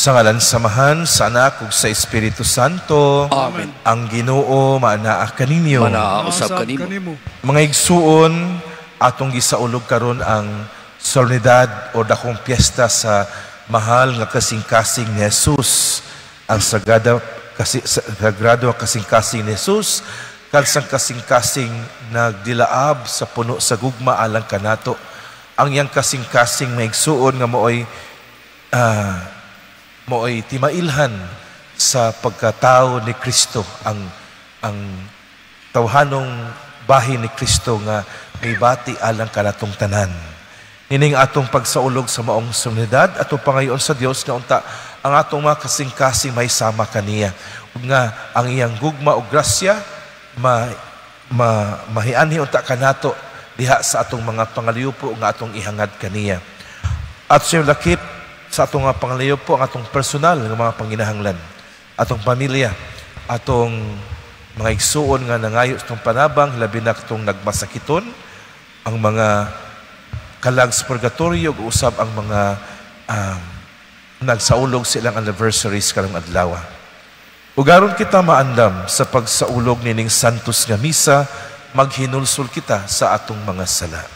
Sa ngalan sa Amahan, sa Anak ug sa Espiritu Santo. Amen. Ang Ginoo maanaa kaninyo. Manaa usab kanimo. Mga igsuon, atong gisaulog karon ang solemnidad o dakong piyesta sa mahal nga kasing-kasing ni Jesus. Ang sagrado kasi sagrado kasing-kasing ni Jesus kag sang kasing-kasing nagdilaab sa puno sa gugma alang kanato. Ang iyang kasing-kasing, mga igsuon, nga maoy timailhan sa pagkatao ni Kristo, ang tawhanong bahin ni Kristo nga mibati alang kanatong tanan. Nining atong pagsaulog sa maong solemnidad, atong pangayoon sa Dios nga unta ang atong mga kasing-kasing may sama kaniya ug nga ang iyang gugma ug grasya ma, ma mahianhi unta kanato diha sa atong mga pangaliyupo nga atong ihangad kaniya. At siya lakip sa atong mga pangaliyupo ang atong personal nga mga panginahanglan, atong pamilya, atong mga igsuon nga nangayo sa atong panabang, labi na atong nagmasakiton, ang mga kalag sa purgatorio, ug usab ang mga nagsaulog silang anniversaries karong adlaw. Ug aron kita maandam sa pagsaulog nining Santos nga Misa, maghinulsol kita sa atong mga sala.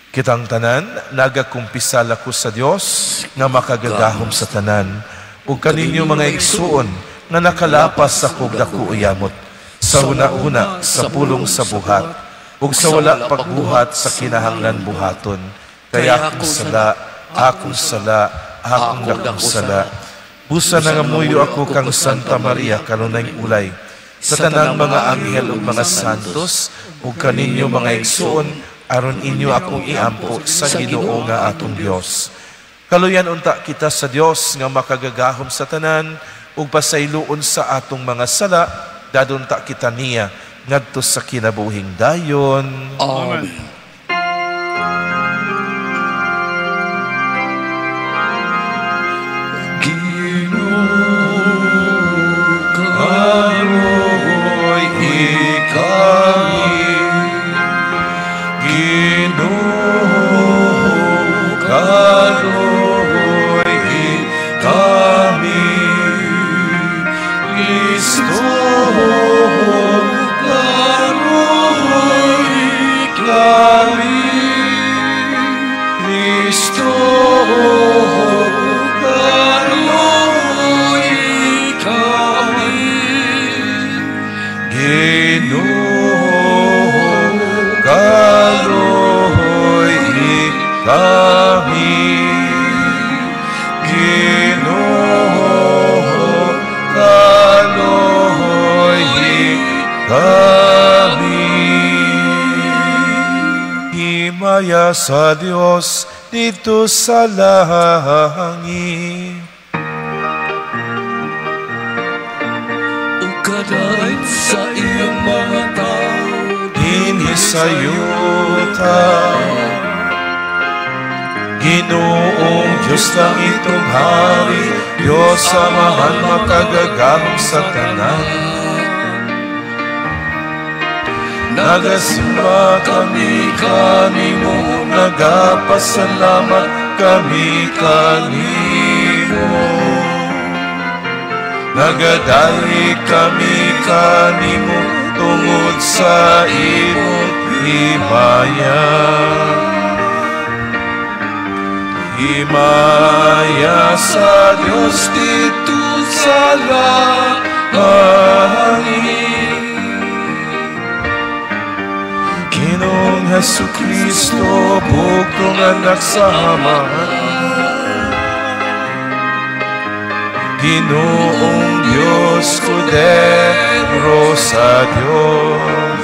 Kitang tanan nagakumpisal ako sa Dios nga makagagahom sa tanan ug kaninyo, mga igsuon, nga nakalapas sa kog dako yamot sa huna-huna, sa pulong, sa buhat ug sa wala pagbuhat sa kinahanglan buhaton, kay akong sala, akong sala, akong dakong sala. Busa nangamuyo ako kang Santa Maria, kanunay ulay, sa tanang mga anghel ug mga santos, ug kaninyo, mga igsuon, aron inyo akong iampo sa Ginoo nga atong Dios. Kaluyan unta kita sa Dios nga makagagahom sa tanan ug pasayloon sa atong mga sala, dadon ta kita niya ngadto sa kinabuhing dayon. Amen. Ginoo, kami. Ginoo, kaluoy kami. Kristo, kaluoy kami. Kristo, kaluoy kami. Ginoo, kaluoy kami. Ginoo, kaluoy kami. Himaya sa Dios didto sa langit. Ug kadait sa iyang mga tao dinhi sa yuta. Ginoong Diyos, langitong Hari, Diyos Amahan makagagahom sa tanan. Nagasimba kami kanimo, nagapasalamat kami kanimo. Nagadayi kami kanimo tungod sa imong himaya. Himaya sa Diyos didto sa langit. Ginoong Hesus Kristo, bugtong anak sa Amahan. Ginoong Diyos, Kordero sa Diyos.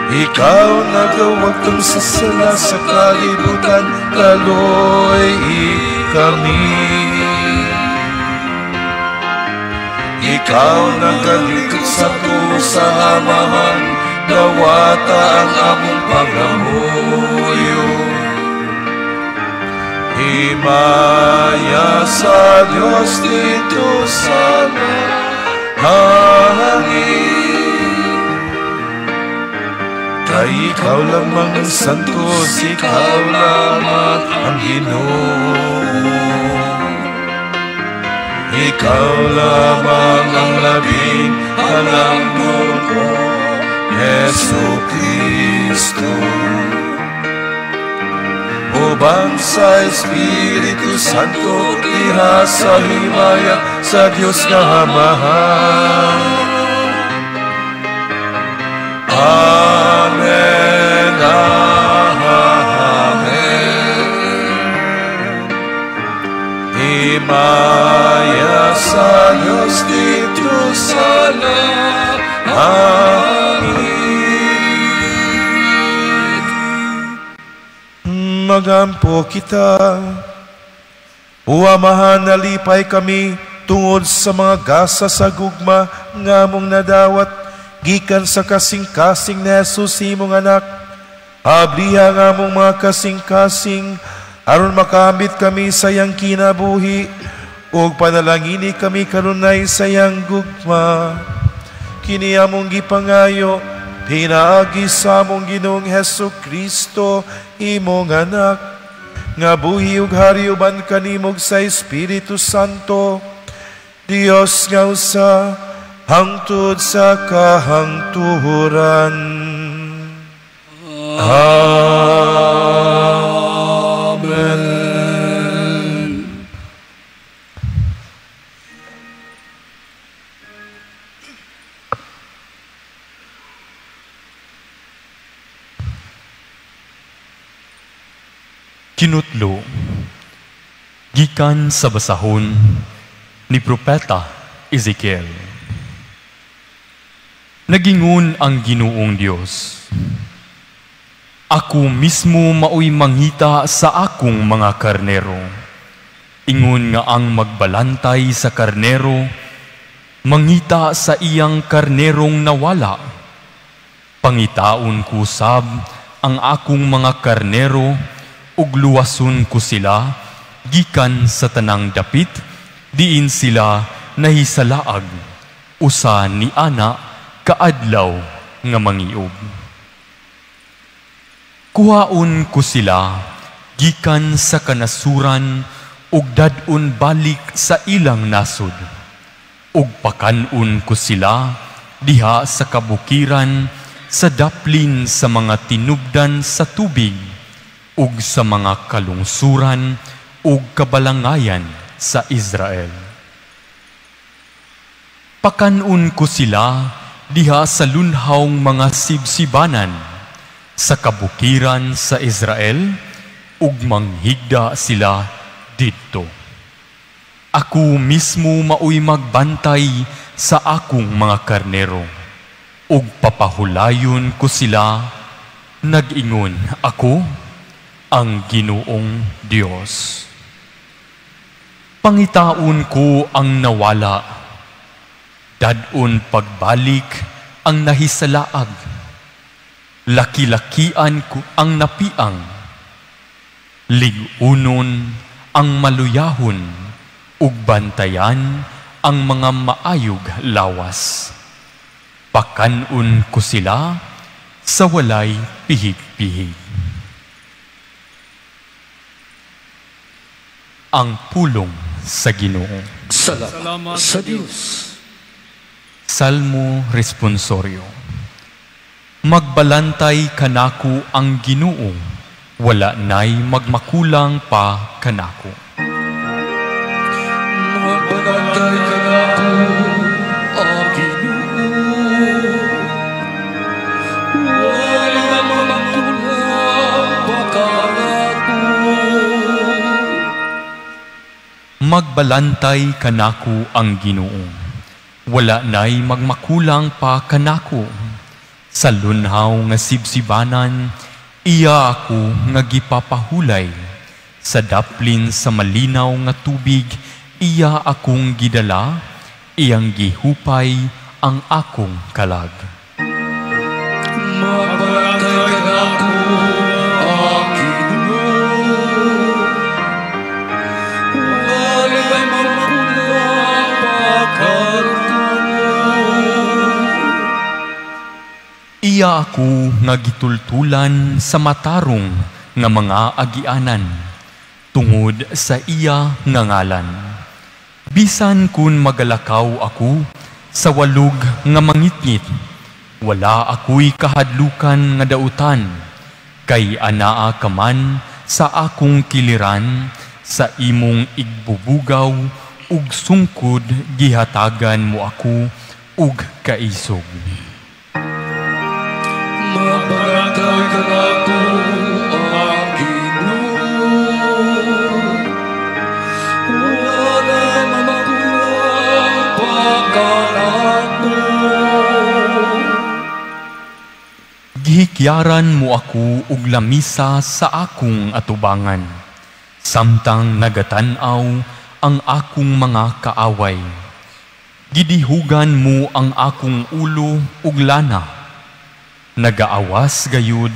Ikaw nagawagtong sa sala sa kalibutan, kaloy kami. Ikaw nagalikot sa sa Amahan, dawata ang among pangamuyo. Himaya sa Diyos dito sa langit. Kay ikaw lamang ang santos, ikaw lamang ang Ikaw lamang ang labing halangdon ko, Hesu Kristo. Uban sa Espiritu Santo, diha sa himaya sa Dios nga Amahan. Amen, amen. Himaya sa Dios dito sa langit. Magampo kita. O Amahan, nalipay kami tungod sa mga gasa sa gugma nga among nadawat gikan sa kasing-kasing ni Jesus imong anak. Abliha nga among mga kasing-kasing aron makamit kami sa iyang kinabuhi ug panalangini kami kanunay sa iyang gugma. Kini among gipangayo pinaagi sa among Ginoong Hesu Kristo, imong anak, nga buhi ug hari uban kanimo sa Espiritu Santo, Dios nga usa, hangtod sa kahangturan. Amen. Kinutlo, gikan sa basahon ni Propeta Ezekiel. Nagingon ang Ginoong Dios, ako mismo maoy mangita sa akong mga karnero. Ingon nga ang magbalantay sa karnero, mangita sa iyang karnerong nawala. Pangitaon ko sab ang akong mga karnero, ug luwason ko sila gikan sa tanang dapit, diin sila nahisalaag, usa ni ana kaadlaw nga mangiob. Kuhaon ko sila gikan sa kanasuran ug dad-on balik sa ilang nasod. Ug pakan-on ko sila diha sa kabukiran, sa daplin sa mga tinubdan sa tubig, ug sa mga kalungsuran ug kabalangayan sa Israel. Pakan-on ko sila diha sa lunhawng mga sibsibanan, sa kabukiran sa Israel, ug manghigda sila didto. Ako mismo maoy magbantay sa akong mga karnero, ug papahulayon ko sila, nag-ingon ako, ang Ginoong Dios. Pangitaon ko ang nawala, dad-on pagbalik ang nahisalaag, laki-lakian ko ang napiang, lig-unon ang maluyahon, ug bantayan ang mga maayog lawas. Pakan-on ko sila sa walay pihig-pihig. Ang pulong sa Ginoo. Salamat sa Dios. Salmo Responsorio. Magbalantay kanako ang Ginoo, wala na'y magmakulang pa kanako. Magbalantay kanako ang Ginoo, wala magmakulang pa kanako. Magbalantay kanako ang Ginoo, wala na'y magmakulang pa kanako. Sa lunhaw nga sibsibanan, iya ako nga gipapahulay. Sa daplin sa malinaw nga tubig, iya akong gidala, iyang gihupay ang akong kalag. Magbalantay kanako ang Ginoo, walay magmakulang pa kanako. Iya ako nga gitultulan sa matarong nga mga agianan, tungod sa iya nga ngalan. Bisan kun magalakaw ako sa walog nga mangitngit, wala ako'y kahadlukan nga dautan, kay anaa ka man sa akong kiliran, sa imong igbubugaw ug sungkod gihatagan mo ako ug kaisog. Magbalantay kanako ang Ginoo. Wala makulang pa kanako. Gihikyaran mo ako og lamisa sa akong atubangan, samtang nagatan-aw ang akong mga kaaway. Gidihugan mo ang akong ulo ug lana. Nagaawas gayud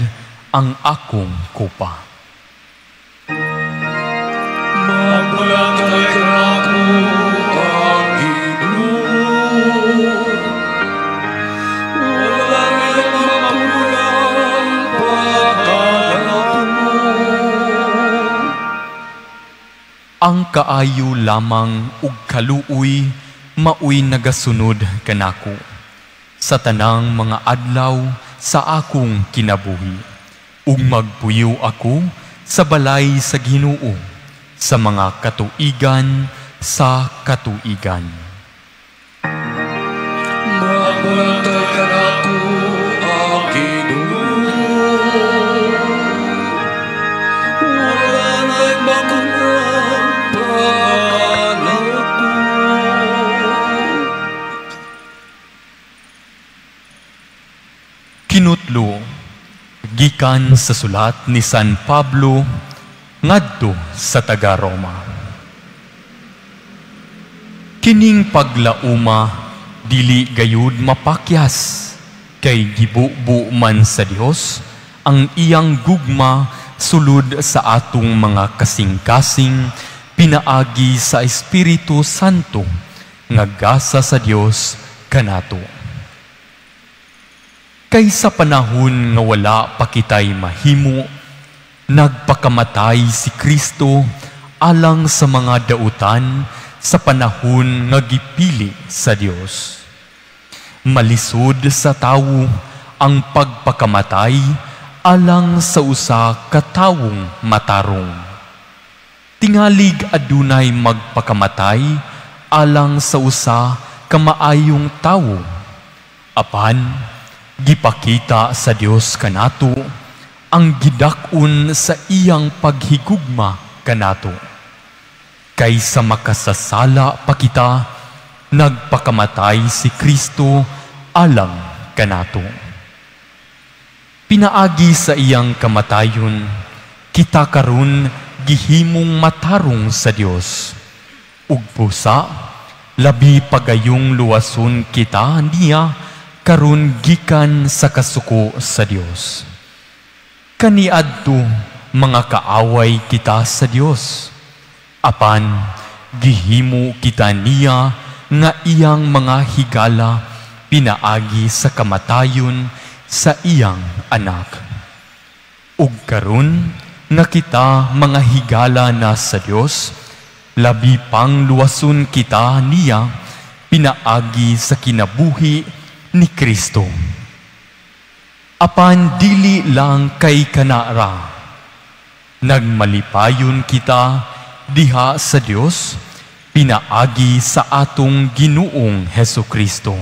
ang akong kupa. Magbalantay kanako ang Ginoo. Wala makulang pa kanako. Ang kaayo lamang ug kaluoy maoy nagasunod kanako sa tanang mga adlaw sa akong kinabuhi, ug magpuyo ako sa balay sa Ginoo sa mga katuigan sa katuigan. Magbalantay kanako ang Ginoo. Wala na'y makulang pa kanako. Kinutlo gikan sa sulat ni San Pablo ngadto sa taga-Roma. Kining paglauma dili gayud mapakyas, kay gibubo man sa Dios ang iyang gugma sulod sa atong mga kasing-kasing pinaagi sa Espiritu Santo nga gasa sa Dios kanato. Kay sa panahon nga wala pa kitay mahimo, nagpakamatay si Kristo alang sa mga dautan sa panahon nga gipili sa Dios. Malisod sa tawo ang pagpakamatay alang sa usa ka tawong matarong. Tingalig adunay magpakamatay alang sa usa ka maayong tawo. Apan gipakita sa Dios kanato ang gidak-on sa iyang paghigugma kanato. Kaysa makasasala pa kita, nagpakamatay si Kristo alang kanato. Pinaagi sa iyang kamatayon, kita karon gihimong matarong sa Dios. Ug busa, labi pagayong luwason kita niya karon gikan sa kasuko sa Dios. Kaniadto mga kaaway kita sa Dios. Apan gihimo kita niya nga iyang mga higala pinaagi sa kamatayon sa iyang anak. Ug karon nga kita mga higala na sa Dios, labi pang luwason kita niya pinaagi sa kinabuhi ni Kristo. Apan dili lang kay kanara, nagmalipayon kita diha sa Dios pinaagi sa atong Ginoong Hesus Kristo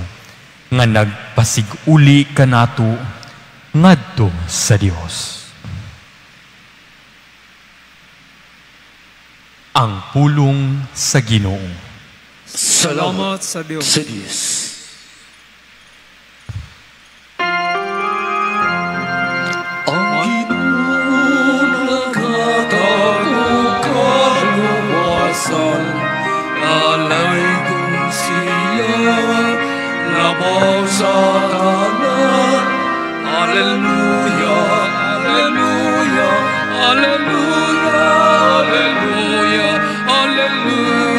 nga nagpasig-uli kanato ngadto sa Dios. Ang pulong sa Ginoo. Salamat sa Dios. Sa Dios. Ang Ginoo naghatag og kaluwasan, lalaygon siya labaw sa tanan. Alleluia, alleluia, alleluia, alleluia, alleluia.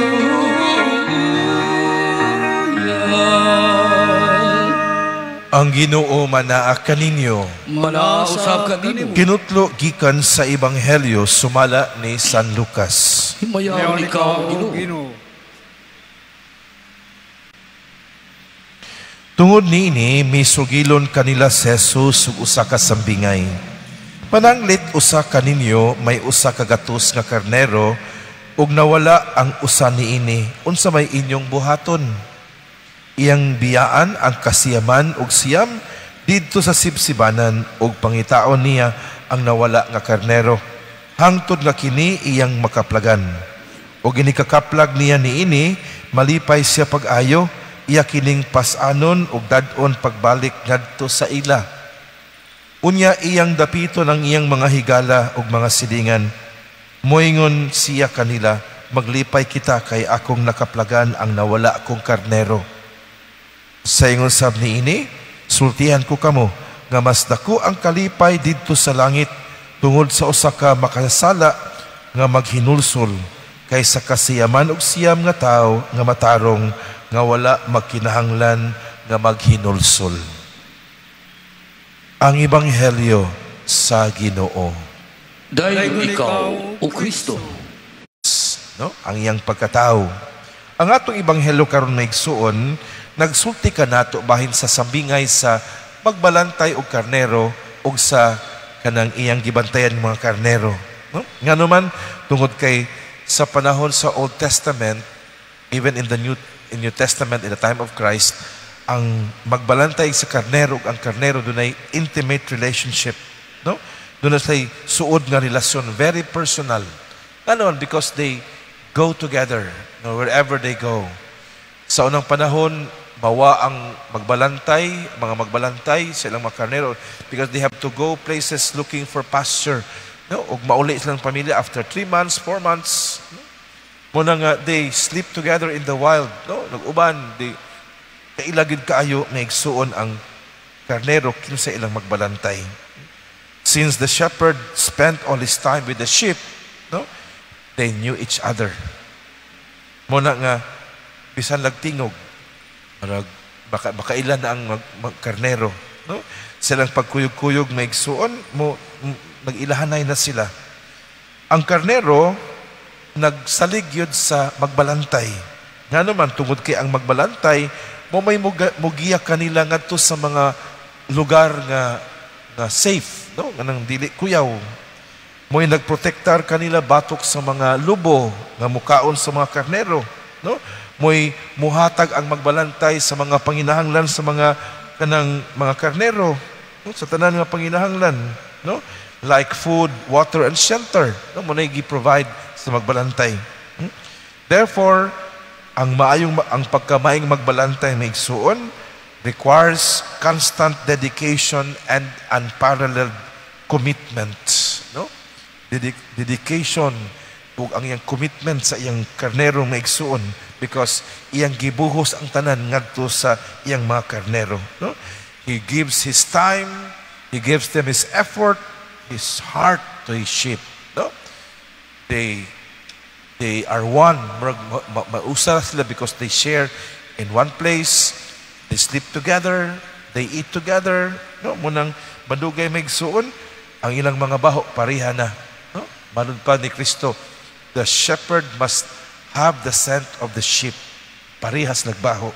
Ang Ginoo manaa kaninyo. Manausab kanimo. Kinutlo gikan sa Ebanghelyo sumala ni San Lucas. Himayaon ikaw, Ginoo. Ginoo. Tungod niini, misugilon kanila si Jesus ug usa ka sambingay. "Pananglit usa kaninyo may 100 nga karnero ug nawala ang usa niini, unsa may inyong buhaton? Iyang biyaan ang 99 didto sa sibsibanan ug pangitaon niya ang nawala nga karnero hangtod nga kini iyang makaplagan. Ug inig kakaplag niya niini, malipay siya pag-ayo, iya kining pas-anon ug dad-on pagbalik ngadto sa ila. Unya iyang dapiton ang iyang mga higala ug mga silingan. Moingon siya kanila, 'Maglipay kita kay akong nakaplagan ang nawala kong karnero.' Sa ingon sab niini, sultihan ko kamo nga mas dako ang kalipay didto sa langit tungod sa usa ka makasasala nga maghinulsol kaysa 99 nga tawo nga matarong nga wala magkinahanglan nga maghinulsol." Ang Ebanghelyo sa Ginoo. Dayon ikaw, O Kristo. No? Ang iyang pagkatao. Ang atong ebanghelyo karon, mga igsuon, nagsulti kanato bahin sa sambingay sa magbalantay og karnero ug sa kanang iyang gibantayan mga karnero. No? Ngano man, tungod kay sa panahon sa Old Testament, even in New Testament in the time of Christ, ang magbalantay sa karnero ug ang karnero dunay intimate relationship, no? Dunay say suod nga relasyon, very personal. Ngano man, because they go together, no, wherever they go. Sa unang panahon, mawa ang magbalantay, mga magbalantay sa ilang mga karnero because they have to go places looking for pasture. No? Ug mauli silang pamilya after 3 months, 4 months. No? Muna nga, they sleep together in the wild. No? Nag-uban, they, kaila gyud kaayo nga igsuon ang karnero kinsa ilang magbalantay. Since the shepherd spent all his time with the sheep, no, they knew each other. Muna nga, bisan lagtingog, marag, baka, baka ilan na ang mag karnero. No? Silang pagkuyog-kuyog may igsuon, mo, nag-ilahanay na sila. Ang karnero, nagsalig yun sa magbalantay. Nga naman, tungod kay ang magbalantay, mo may mugiya kanila ngadto sa mga lugar nga nga safe, no? Nga nang dili kuyaw. Mo'y nagprotektar kanila batok sa mga lubo nga mukaon sa mga karnero, no? Mo'y muhatag ang magbalantay sa mga panginahanglan sa mga kanang mga karnero, no? Sa tanan nga panginahanglan, no? Like food, water and shelter, no? Mo gi-provide sa magbalantay. Therefore, ang maayong ang pagkamaayong magbalantay, mga igsuon, requires constant dedication and unparalleled commitment, no? Dedication ug ang iyang commitment sa iyang karnero, mga igsuon, because iyang gibuhos ang tanan ngadto sa iyang mga karnero, no? He gives his time, he gives them his effort, his heart to his sheep, no? They are one. Murag mausa sila because they share in one place, they sleep together, they eat together, no? Munang madugay, mga igsuon, ang ilang mga baho pareha na, no? Manod pa ni Kristo, the shepherd must have the scent of the sheep. Parehas nagbaho.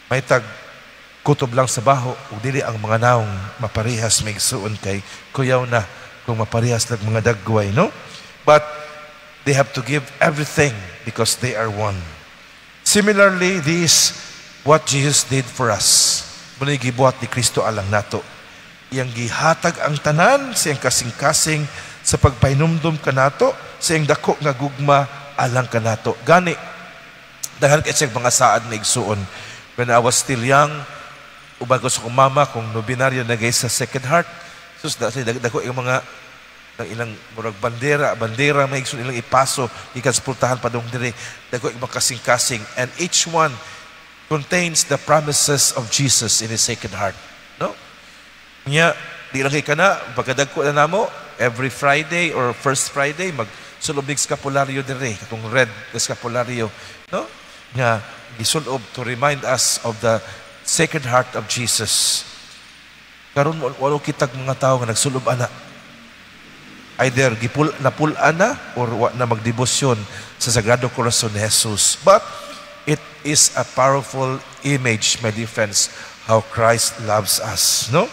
May tag kutob lang sa baho ug dili ang mga naong maparehas, mga igsuon, kay kuyaw na kung maparehas lag mga dagway, no? But they have to give everything because they are one. Similarly, this what Jesus did for us. Muna gibuhat ni Kristo alang nato. Iyang gihatag ang tanan sa iyang kasing-kasing sa pagpahinumdum kanato sa iyang dako nga gugma alang kanato. Gani, daghan kay siyang mga saad, mga igsuon. When I was still young, uban ko sa akong mama kung nobinaryo na sa Sacred Heart. Sus, dako yung mga ng ilang murag bandera, bandera, mga igsuon, ilang ipaso gikan sa pultahan padung diri. Dako yung mga kasing-kasing and each one contains the promises of Jesus in His Sacred Heart. No? Nya, di lang kay kana, pagkadagko na namo, every Friday or first Friday, mag sulob mig scapularyo dire, katong red na scapularyo, no? Nga gisulob to remind us of the Sacred Heart of Jesus. Karon walo kitag mga tao nga nagsulob ana. Either gipul napul-an na or wa na magdebosyon sa Sagrado Corazon ni Jesus. But It is a powerful image, my dear friends, how Christ loves us, no?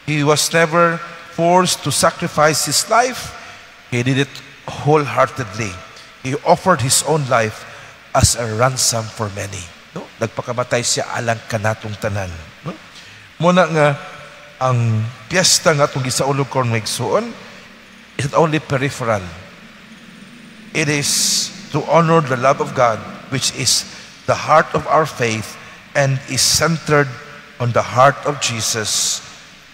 He was never forced to sacrifice his life. He did it wholeheartedly. He offered his own life as a ransom for many, no? Nagpakamatay siya alang kanatong tanan, no? Muna nga ang piyesta nga atong gisaulog karon, mga igsuon, is not only peripheral. It is to honor the love of God, which is the heart of our faith and is centered on the heart of Jesus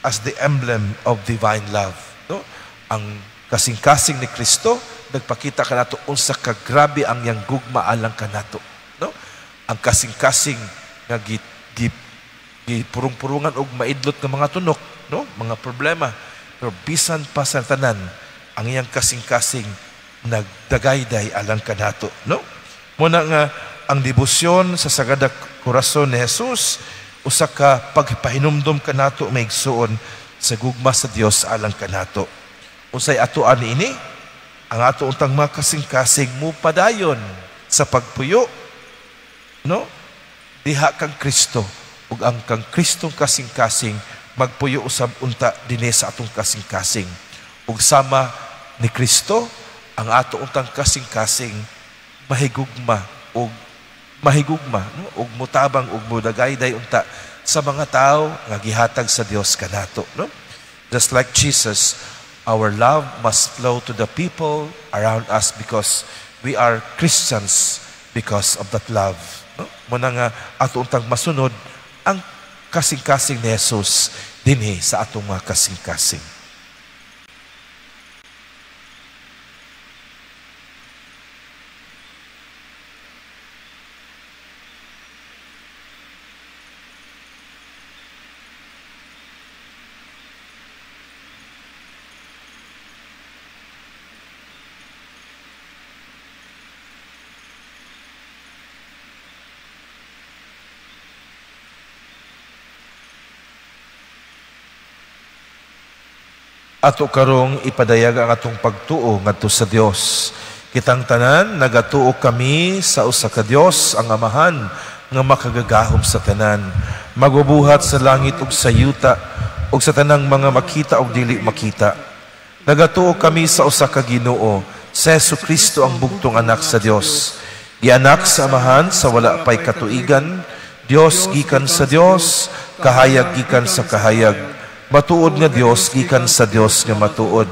as the emblem of divine love. No? Ang kasing-kasing ni Kristo nagpakita kanato unsa ka grabe ang iyang gugma alang kanato, no? Ang kasing-kasing nga gi, gi, gipurong-purungan og maidlot nga mga tunok, no? Mga problema. Pero bisan pa sa tanan, ang iyang kasing-kasing nagdagayday alang kanato, no? Muna nga ang debosyon sa Sagrada Corazon ni Jesus usa ka pagpahinumdom kanato, mga igsuon, sa gugma sa Dios alang kanato. Unsay atoan niini? Ang ato untang mga kasing-kasing mo padayon sa pagpuyo, no? Diha kang Kristo ug ang kang Kristong kasing-kasing magpuyo usab unta dinhi sa atong kasing-kasing. Ug sama ni Kristo, ang ato untang kasing-kasing mahigugma ug mahigugma, no? Ug mutabang ug mudagayday unta sa mga tao nga gihatag sa Dios kanato, no? Just like Jesus, our love must flow to the people around us because we are Christians because of that love, no? Muna nga ato untang masunod ang kasing-kasing ni Jesus dinhi sa atong mga kasing-kasing. Ato karong ipadayag ang atong pagtuo ngadto sa Dios. Kitang tanan nagatuo kami sa usa ka Dios, ang Amahan nga makagagahom sa tanan, magbubuhat sa langit ug sa yuta ug sa tanang mga makita ug dili makita. Nagatuo kami sa usa ka Ginoo, sa Hesukristo ang bugtong anak sa Dios. Gianak sa Amahan sa wala pay katuigan, Dios gikan sa Dios, kahayag gikan sa kahayag. Matuod nga Dios gikan sa Dios nga matuod.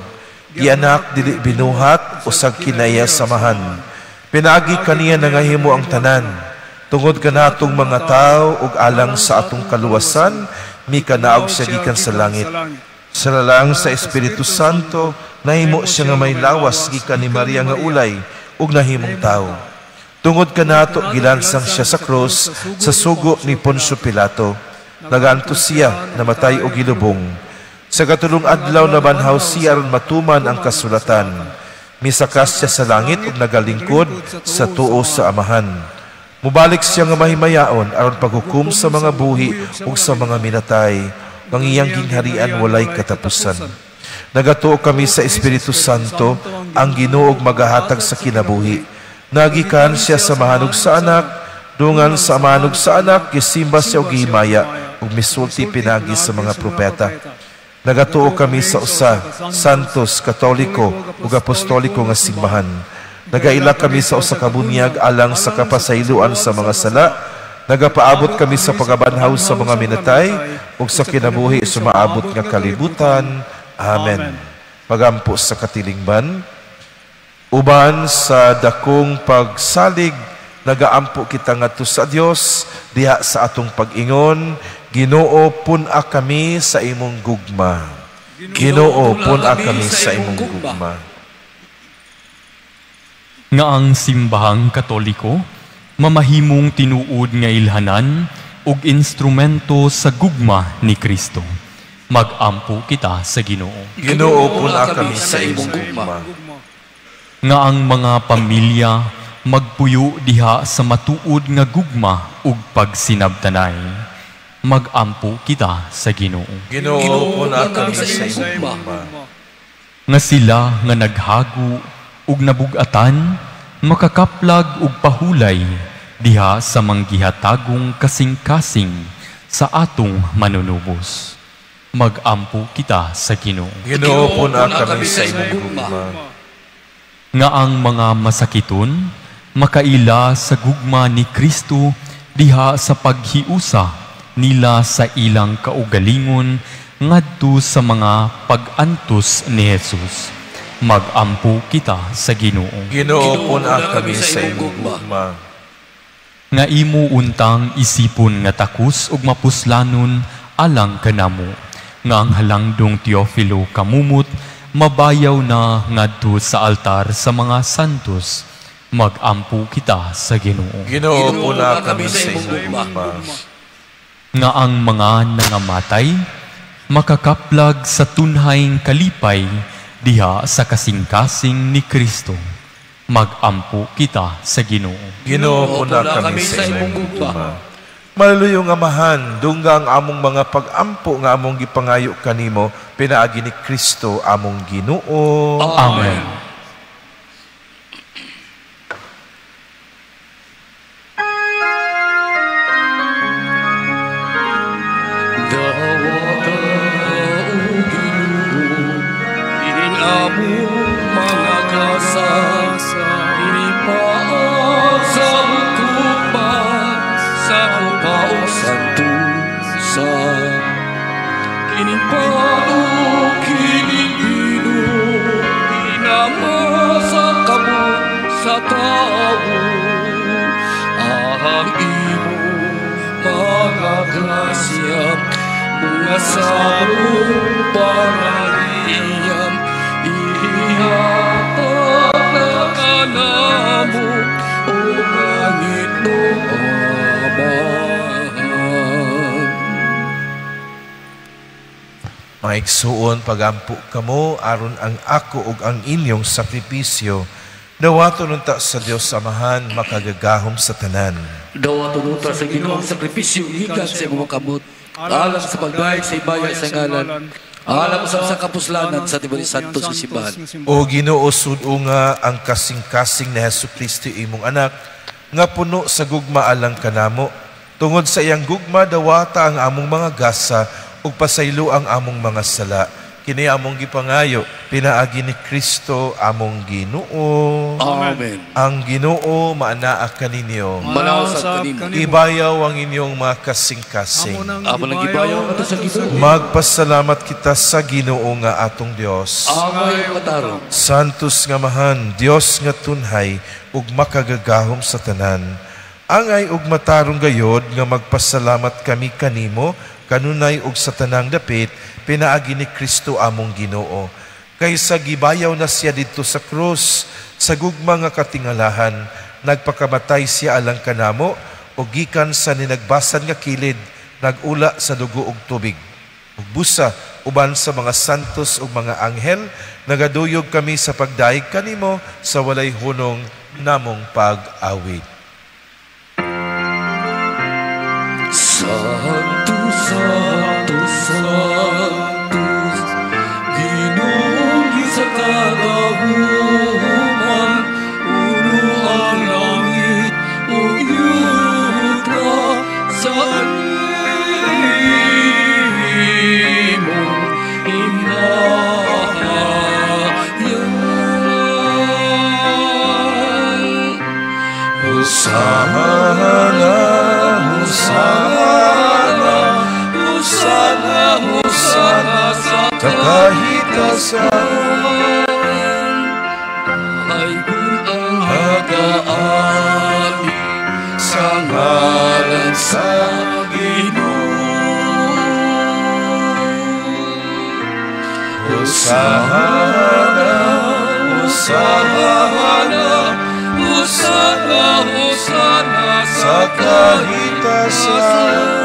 Gianak dili binuhat usag kinaya samahan. Pinaagi kaniya nangahimo ang tanan. Tungod kanatong mga tawo ug alang sa atong kaluwasan, mikanaog siya gikan sa langit. Sa lalang sa Espiritu Santo, nahimo siya nga may lawas gikan ni Maria nga ulay ug nahimong tawo. Tungod kanato gilansang siya sa krus sa sugo ni Poncio Pilato. Nagantos siya, namatay o gilubong. Sa katulong adlaw nabanhaw siya aron matuman ang kasulatan. Misakas siya sa langit ug nagalingkod sa tuo sa Amahan. Mubalik siya nga mahimayaon aron paghukom sa mga buhi ug sa mga minatay. Ang iyang gingharian walay katapusan. Nagatuo kami sa Espiritu Santo, ang Ginoo magahatag sa kinabuhi. Nagikan siya sa mahanog sa anak, dungan sa amanog sa anak, gisimba siya og gihimaya ug misulti pinagi sa mga propeta. Nagatuo kami sa usa, Santos, Katoliko ug Apostoliko nga simbahan. Nagaila kami sa usa ka bunyag alang sa kapasayloan sa mga sala. Nagapaabot kami sa pagabanhaw sa mga minatay ug sa kinabuhi sumaabot nga kalibutan. Amen. Pagampo sa katilingban, uban sa dakong pagsalig, nagaampo kita ngadto sa Dios diha sa atong pag-ingon, Ginoo, pun-a kami sa imong gugma. Ginoo, pun-a kami sa imong gugma. Nga ang simbahang Katoliko mamahimong tinuod nga ilhanan ug instrumento sa gugma ni Kristo. Magampo kita sa Ginoo. Ginoo, pun-a kami sa imong gugma. Nga ang mga pamilya magpuyo diha sa matuod nga gugma ug pagsinabtanay. Magampo kita sa Ginoo. Ginoo, pun-a kami sa imong gugma. Nga sila nga naghago ug nabug-atan makakaplag ug pahulay diha sa manggihatagong kasing-kasing sa atong manunubos. Magampo kita sa Ginoo. Ginoo, puna kami sa imong gugma. Nga ang mga masakiton makaila sa gugma ni Kristo diha sa paghiusa nila sa ilang kaugalingon ngadto sa mga pag-antos ni Jesus. Magampo kita sa Ginoo. Ginoo, puna kami sa imong gugma. Nga imo untang isipon nga takos ug mapuslanon alang kanamo, nga ang halangdong Teofilo kamumot mabayaw na ngadto sa altar sa mga santos. Magampo kita sa Ginoo. Ginoo, puna kami sa imong gugma. Nga ang mga nangamatay makakaplag sa tunhayng kalipay diha sa kasing-kasing ni Kristo. Magampo kita sa Ginoo. Ginoo, puna kami sa imong gugma. Maluluyong Amahan, dungga ang among mga pag-ampo nga among gipangayo kanimo pinaagi ni Kristo among Ginoo. Amen. Dawata o Ginoo, ining among mga gasa, ining paa sa hukuma, sa kupaong santusa. Kining pao, kining bino, kinama sa kamot sa tao, ang imong mga grasya, mga sabong pangaliyam, ihatag na kanamo, o Panginoon Amahan. Mga igsuon, pagampo kamo aron ang ako ug ang inyong sakripisyo dawaton unta sa Dios Amahan makagagahom sa tanan. Dawaton unta sa Ginoo ang sakripisyo gikan sa imong kamot, alang sa pagdayeg sa himaya sa ngalan, alang usab sa kapuslanan sa tibuok santos nga simbahan. O Ginoo, sud-o nga ang kasing-kasing ni Hesukristo imong anak nga puno sa gugma alang kanamo. Tungod sa iyang gugma dawata ang among mga gasa ug pasaylo ang among mga sala. Kini among gipangayo pinaagi ni Kristo among Ginoo. Amen. Ang Ginoo maanaa kaninyo. Manaw sa kanimo. Ibayaw ang inyong mga kasing-kasing. Amo nang gibayaw ngadto sa Ginoo. Magpasalamat kita sa Ginoo nga atong Dios. Angay matarong. Santos nga Amahan, Dios nga tunhay ug makagagahom sa tanan. Angay ug matarong gayod nga magpasalamat kami kanimo kanunay ug sa tanang dapit pinaagi ni Kristo among Ginoo. Kaysa gibayaw na siya didto sa krus sa gugma nga katingalahan, nagpakamatay siya alang kanamo ug gikan sa ninagbasan nga kilid nagula sa dugo ug tubig. Ug busa uban sa mga santos ug mga anghel, nagaduyog kami sa pagdayeg kanimo sa walay hunong namong pag-awit. Santo, Santo, Santos, Ginoong Diyos sa kagahuman, puno ang langit ug yuta sa imong himaya. Hosana, Hosana, Hosana, Hosana sa kahitasan. Haygun ang hagaani sa ngalan sa Ginoo. Hosana, Hosana, Hosana, Hosana sa kahitasan.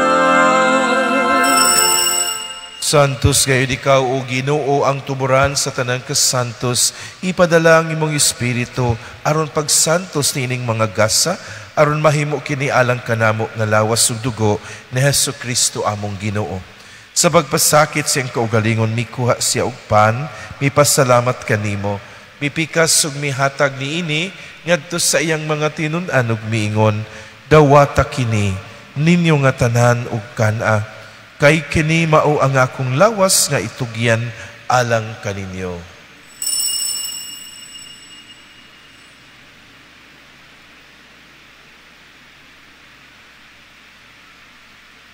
Santos gayud ikaw, o Ginoo, ang tuburan sa tanang kasantos. Ipadala ang imong espiritu aron pagsantos niining mga gasa, aron mahimo kini alang kanamo nga lawas ug dugo ni Hesukristo among Ginoo. Sa pagpasakit siyang kaugalingon, mikuha siya og pan, mipasalamat kanimo, mipikas ug mihatag niini ngadto sa iyang mga tinun-an ug miingon, Dawata kini ninyo nga tanan ug kan-a, kay kini mao ang akong lawas nga itugyan alang kaninyo.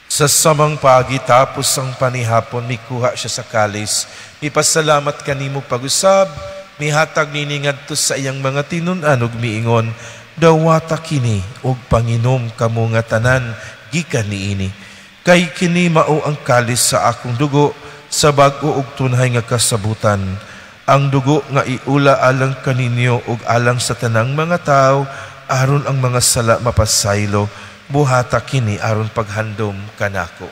Sa samang pagi tapos ang panihapon, mikuha siya sa kalis, mipasalamat kanimo pag-usab, mihatag nini ngadto sa iyang mga tinun-an ug miingon, dawata kini ug panginom kamo nga tanan gikan niini, kay kini mao ang kalis sa akong dugo sa bag-o ug tunhay nga kasabutan, ang dugo nga iula alang kaninyo ug alang sa tanang mga tawo, aron ang mga sala mapasaylo. Buhata kini aron paghandom kanako.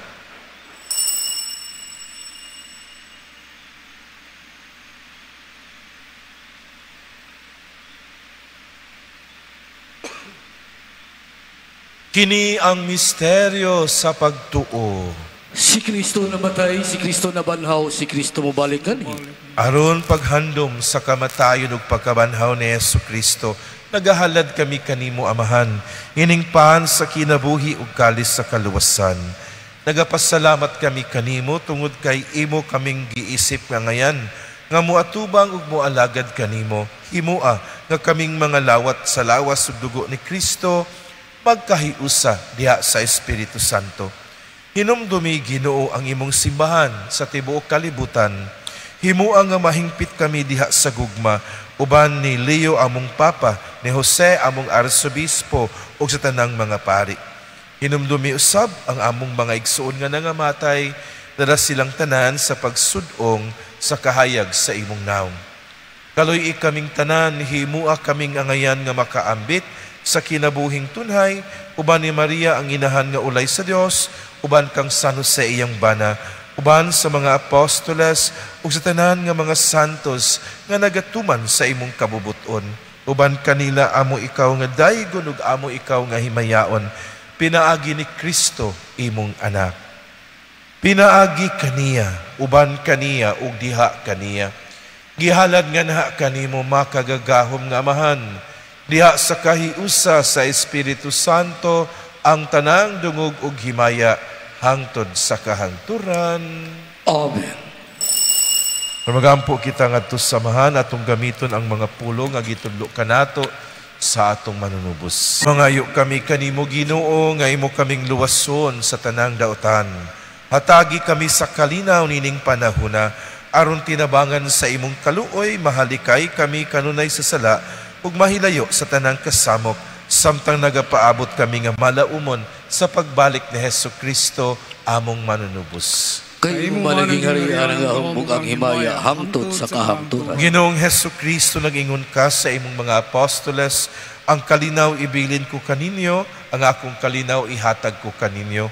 Kini ang misteryo sa pagtuo. Si Kristo namatay, si Kristo nabanhaw, si Kristo mobalik kanhi. Aron paghandom sa kamatayon ug pagkabanhaw ni Hesus Kristo, nagahalad kami kanimo, Amahan, ining pan sa kinabuhi ug kalis sa kaluwasan. Nagapasalamat kami kanimo tungod kay imo kaming giisip nga ngayan, nga moatubang ug moalagad kanimo. Himoa nga kaming mga lawat sa lawas ug dugo ni Kristo magkahiusa diha sa Espiritu Santo. Hinumdumi, Ginoo, ang imong simbahan sa tibuok kalibutan. Himoa nga mahingpit kami diha sa gugma, uban ni Leo among Papa, ni Jose among Arsobispo, ug sa tanang mga pari. Hinumdumi usab ang among mga igsuon nga nangamatay, dala silang tanan sa pagsudong sa kahayag sa imong naong. Kaloy kaming tanan, himua kaming angayan nga makaambit sa kinabuhing tunhay, uban ni Maria ang inahan nga ulay sa Dios, uban kang San Jose iyang bana, uban sa mga apostoles ug sa tanan nga mga santos nga nagatuman sa imong kabubuton. Uban kanila amo ikaw nga daygon ug amo ikaw nga himayaon, pinaagi ni Kristo imong anak. Pinaagi kaniya, uban kaniya ug diha kaniya. Gihalad nga naha kanimo makagagahom nga Amahan, diha sa kahiusa sa Espiritu Santo ang tanang dungog ug himaya hangtod sa kahangturan. Amen. Magampo kita ngadto sa Amahan, atong gamiton ang mga pulong nga gitudlo kanato sa atong manunubos. Mangayo kami kanimo, Ginoo, nga imo kaming luwason sa tanang daotan. Hatagi kami sa kalinaw nining panahona, aron tinabangan sa imong kaluoy, mahalikay kami kanunay sa sala ug mahilayo sa tanang kasamok, samtang nagapaabot kami nga malaumon sa pagbalik ni Hesus Kristo among manunubos. Kay imo managing harian ang ahong ang himaya hangtod sa kahangturan. Ginoong Hesus Kristo, nag-ingon ka sa imong mga apostoles, ang kalinaw ibilin ko kaninyo, ang akong kalinaw ihatag ko kaninyo.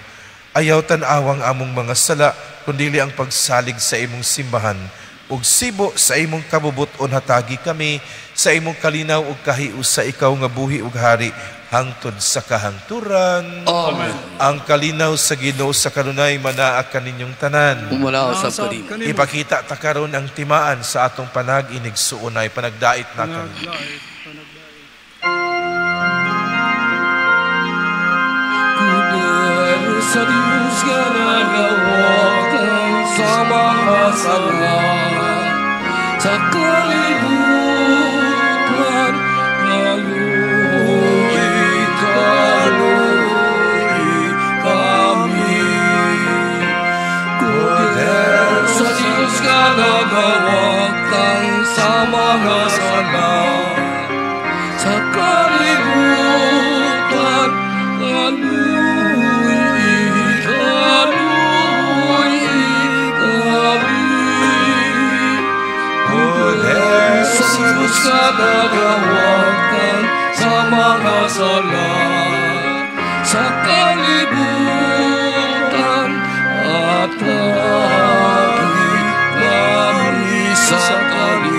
Ayaw tan-awang among mga sala, kundili ang pagsalig sa imong simbahan. Ug sibo sa imong kabubuton hatagi kami sa imong kalinaw ug kahiusa, ikaw nga buhi ug hari hangtod sa kahangturan. Amen. Ang kalinaw sa Ginoo sa kanunay manaa kaninyong tanan. Umalaw sa kanimo. Ipakita ta karon ang timaan sa atong panag-inigsuonay, panagdait na kami. Kudero sa Diyos nga nagawatan sa mga sala sa kalibutan, kaluoy, kaluoy kami. Kudero sa Diyos nga nagawatan sa mga sala sa kalibutan, kaluoy, kaluoy kami. Kudero sa Diyos nga nagawatan sa mga sala sa kalibutan, at lagi kami sa kalinaw.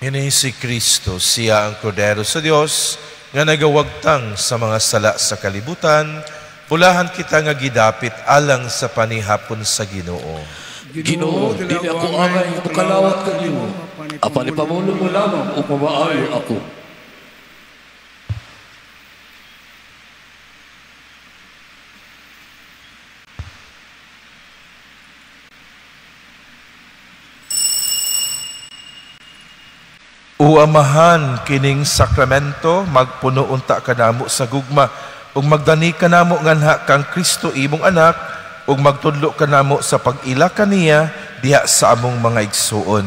Ini si Kristo, siya ang Kordero sa Dios nga nagawagtang sa mga sala sa kalibutan. Bulahan kita nga gidapit alang sa panihapon sa Ginoo. Ginoo, dili ako angay nga mokalawat kanimo, apan ipamulong mo lamang ug mamaayo ako. O Amahan, kining sakramento, magpuno unta kanamo sa gugma, ug magdani kanamo nganha kang Kristo imong anak, ug magtudlo kanamo sa pag-ila kaniya diha sa among mga igsuon.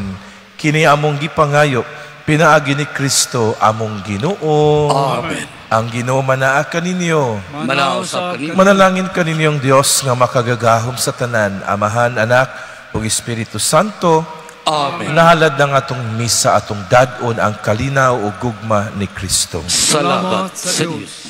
Kini among gipangayo, pinaagi ni Kristo among Ginoo. Amen. Ang Ginoo manaa kaninyo. Manaa usab kanimo. Manalangin kaninyong Dios nga makagagahom sa tanan, Amahan, Anak, ug Espiritu Santo. Amen. Nahalad ng atong misa atong dad-on ang kalinaw o gugma ni Kristo. Salamat sa Dios.